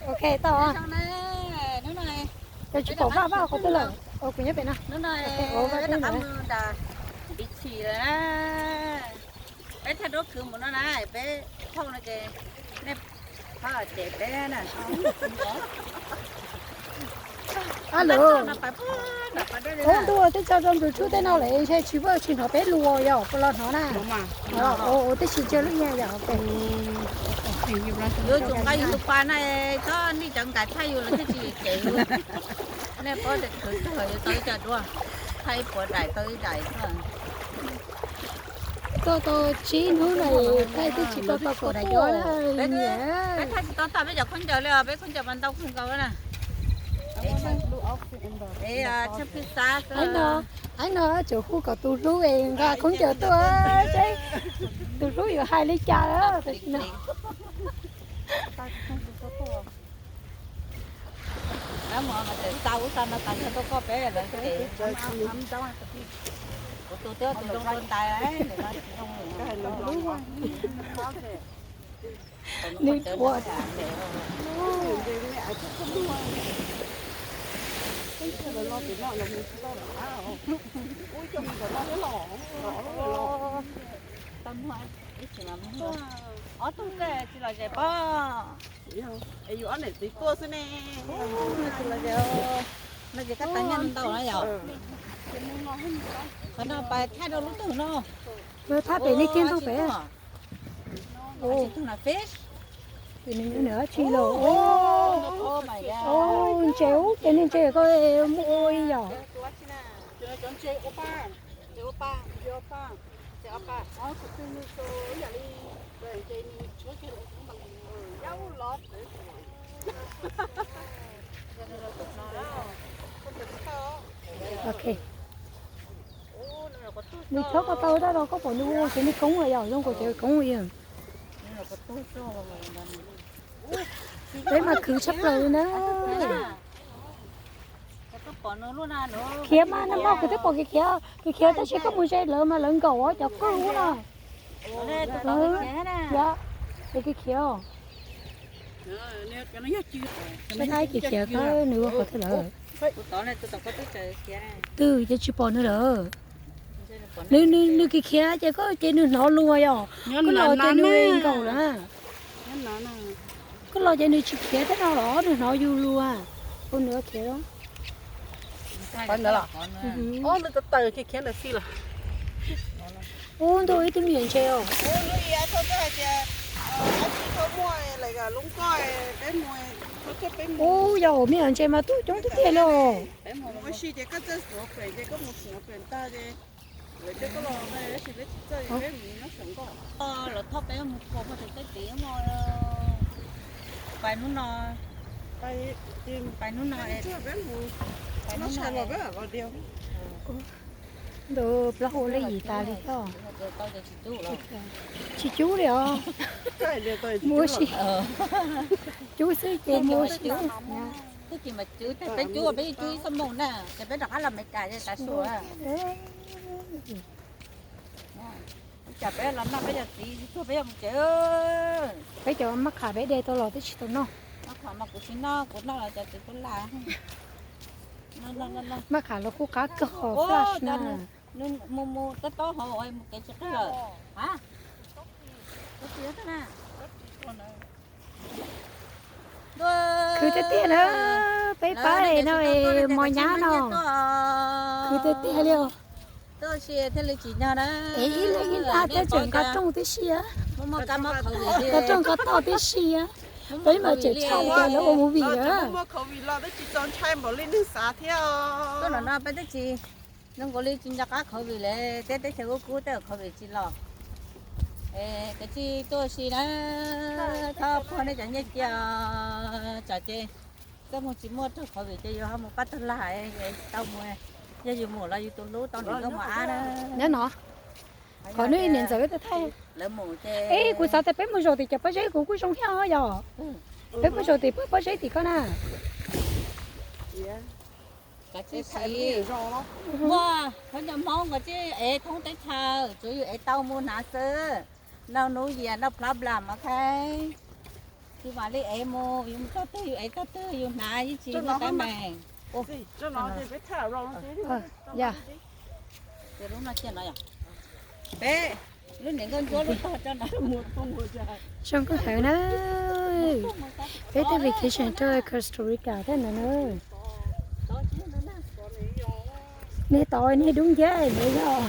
Ok, tau. Hnub no, yog tsis pom Vaj, Vaj qhov twg lawm? Kuv nyob pem no. Hnub no peb rov qab mus nram Npiv Chim lawm na. Peb thaj duab khwv mus no na, peb thauj no ces nej pab cem peb na. Ab lawm, ua ntuj, tej tso rau nplus tshub tej no lawm ntshe tsis vaj tsis hnov peb lus yog puas los hnov na. Ua tib si ntsia lub ib yam yom. Yuav tsum nqa yus tus pas na, txhob nij cov nkais thaij yus los thiaj tsis cem yus. Nej paub tias khwv tag yuav tau ib co duab, thaij ib puas daim tau ib daim xwb. Tau tau tsib hnub no thaij twb tsis tau tau kaum daim duab. Peb thaij tsis tau tag peb cov khaub ncaws li os, peb khaub ncaws mas ntau kawg nkaus na. Aib no, aib no tseem hu kom tus hlub es nqa khaub ncaws tuaj seb tus hlub yuav hais li cas tam sim no. Kuv tus twb tus zoo dua ntais. Nws thuam. Ob tug tej tsis los zes pob. Yus ob niam txiv tuaj xwb ne. No ces koj tau nyiaj ntau na yom. Qhov no pas thaj rau lub twg no? Thaj pem li kiag ntug pem. Tsis tug na fish. Nws nyob nws dab tsi los? Ntses ub, ces niag ntses koj muaj ua ib yam. Ok. Nws chob ko taw dab los koj pom nws ua ces nws koob yom, zoo nkaus ces koob li. Peb mas khwv tshaj plaws li na. Khiav mas nag hmo kuv twb pom kev khiav, kev khiav tab sis koj mus ze lawv mas lawv nkaum cov qwj ub no. Yog, es kev khiav. Saib kev khiav ko nws ua qhov twg lawm. Twb ces tsis pom nws lawm. Nws, nws kev khiav ces koj ces nws hnov lus yom. Koj los ces nws nkaum lawm. Koj los ces nws tsis khiav thiab no los nws hnov yus lus. Ua nws khiav. Ub, ntuj, ib tug me nyuam ntses os. Ub, yog me nyuam ntses mas tuaj coob tiag tiag li os. Los thauj peb mus phuas phuaj tus teb tim no. Pais hnub no, pais hnub no, pais hnub no. Ntawd plaub hau lej yim tas li thiab. Tsis cub li os. Muab si. Cub xwb ces muab si. Twb tsis mas cub, peb cub peb yeej cub ib xuab moos na, ces peb rov qab los Meskas tas su. Tsam peb los noj peb cov txiv txuag peb yuav mus tsev. Peb cov maj qham peb de tau los twb tsis tau noj. Maj qham mas kuv tsis noj, kuv noj los cov txiv tub lag. Maj qham los kuj qab kawg hos flash na. Mus mus tob tob hauv mus kev tsis qwg lawm. Khwv tiag tiag na, peb pab no mos nyab no. Khwv tiag tiag li os. Tuaj si thiaj li tsim nyog na. Es ib leeg ib nta thiab tseem nqa rooj tib si, nqa rooj nqa tog tib si. Peb mas tseem tshaj li cas lawv ua movie na. Tuaj no no peb twb tsis, zoo nkaus li tsis nco qab covid li, teb teb chaws kub kub tej covid tsis los. Es kav tsij tuaj si na, txhob puag nej cov nyiaj cia, tsam ces txoj moo tsis muaj raug covid ces yus ho mus pab tug lag, tau mus, yog yus mus los yus tus hlub tau nws nkauj mos ab na. Nyob no, qhov nej niam ntxawm thaij. Eb, kuv xav tias peb mus zaum tim cov pob zeb kuv kuj zoo thiab yom. Peb mus zaum tim pob zeb tim koj na. Muaj, qhov ncauj Hmoob nkaus tsis ev thoob teb chaws, tsuas yus ev tau mus hnav xwb. No hnub yias no plab plam ok. Yus mam li ev mus, yus mus txog twg yus ev txog twg, yus hnav yeej tsis muaj teeb meem. Ya. Ces lub no cia no yom. Peb lub niam nkauj ntsuab lub tog tso no. Zoo nkauj heev na. Peb twb vacation rau Costa Rica thiab ntawd na. Nej tau nej dub nciab ntawd yog.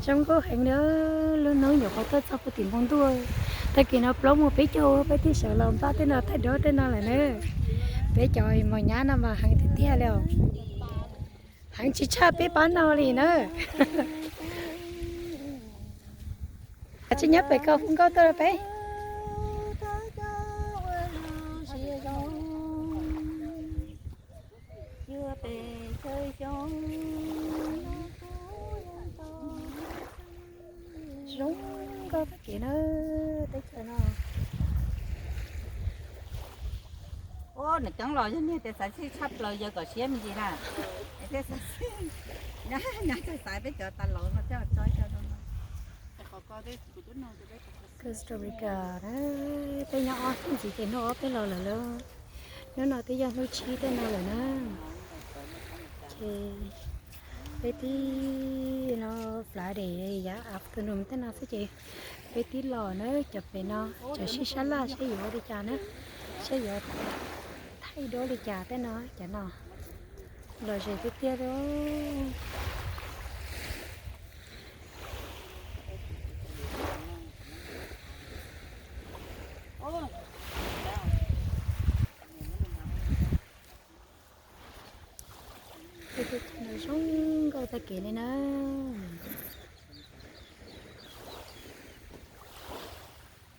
Zoo nkauj heev na. Lub hnub nyuam qhuav tuaj txog puag tim npoo ntuj. Tag kis no plaub moos peb caug peb twb sawv los npaj tej no thaij duab tej no lawm na. Peb cov mos nyab no mas heev tiag tiag li os. Heev tsis tshaj peb pab no li na. Tsis nyob pem koj hu nkauj tuaj rau peb. Zoo nkauj tag kev na, teb chaws no. Ua nws coob los yog niag tes xav xij tshaj plaws yawg kom siab me ntsis na. Thiaj xav xij, nyab nyab thiaj xav peb cov tas laus no thiaj tso cov no. Costa Rica na, peb nyob ob hnub ntxiv ces hnub ob peb los lawm lauj. Hnub no twb yog hnub tsib tej no lawm na. Ces peb tib no Friday yav afternoon tej no xwb ces peb tib los na, cov pem no cov sib sab laj seb yuav ua li cas na, seb yuav thaij duab li cas tej no, cov no los ze tiag tiag li. Zoo nkauj tag kev li na.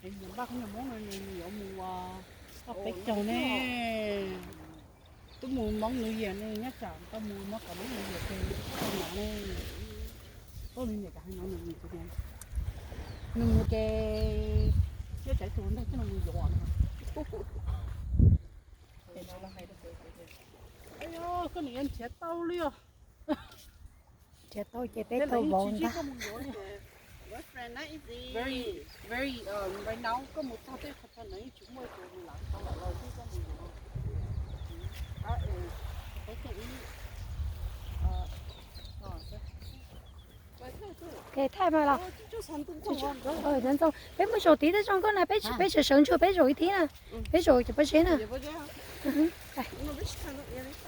Npaj qhov niag Hmoob no nws yuav mus peb caug ne. Twb mus Hmoob New Year ne, nyob tsam tau mus Hmoob kom Hmoob New Year ces tau no ne. Koj nws niam kam hais no nws mus ces nyob tsam tus ntag coj mus yuav no. Koj nws yuav nrhiav tau li os. Nrhiav tau ces peb tau vauv ntag. Ke thaij mas los. Peb mus zaum tid tej zoo nkauj na, peb sawv sawv ntsuag peb zaum ib tid na. Peb zaum cov pob zeb na.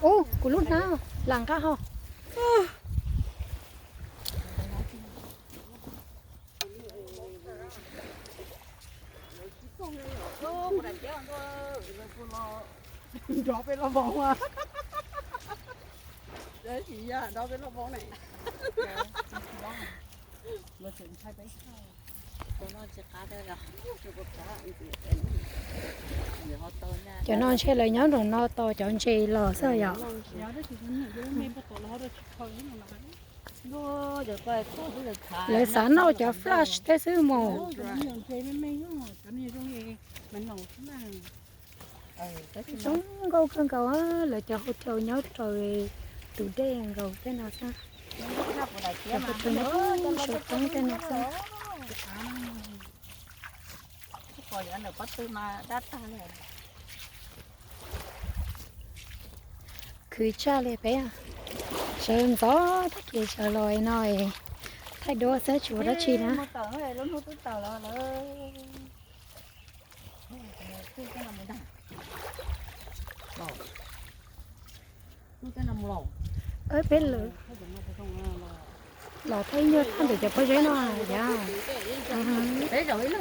Ub, kuv lub hnab lam nqa ho. Nrov peb loj vau a. Nrov peb loj vau ne. Cov no ntshe lawv nyob nram no tos cov ntses los xwb yom. Lawv xav noj cov flash thiab xwb mus. Zoo nkauj kawg nkaus, lawv cov hotel nyob rau tus dej nkaus tej no xwb. Cov hotel nyob saum roob tej no xwb. Khwv tshaj li peb, sawv ntxov tag kis sawv los no, thaij duab xwb tsis ua dab tsi na. Peb los thaij nyuag thaj ntawm cov pob zeb no yom.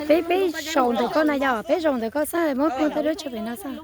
Peb, peb zaum ntawm koj na yom, peb zaum ntawm koj xwb muab phooj thaij duab tshuav pem no xwb.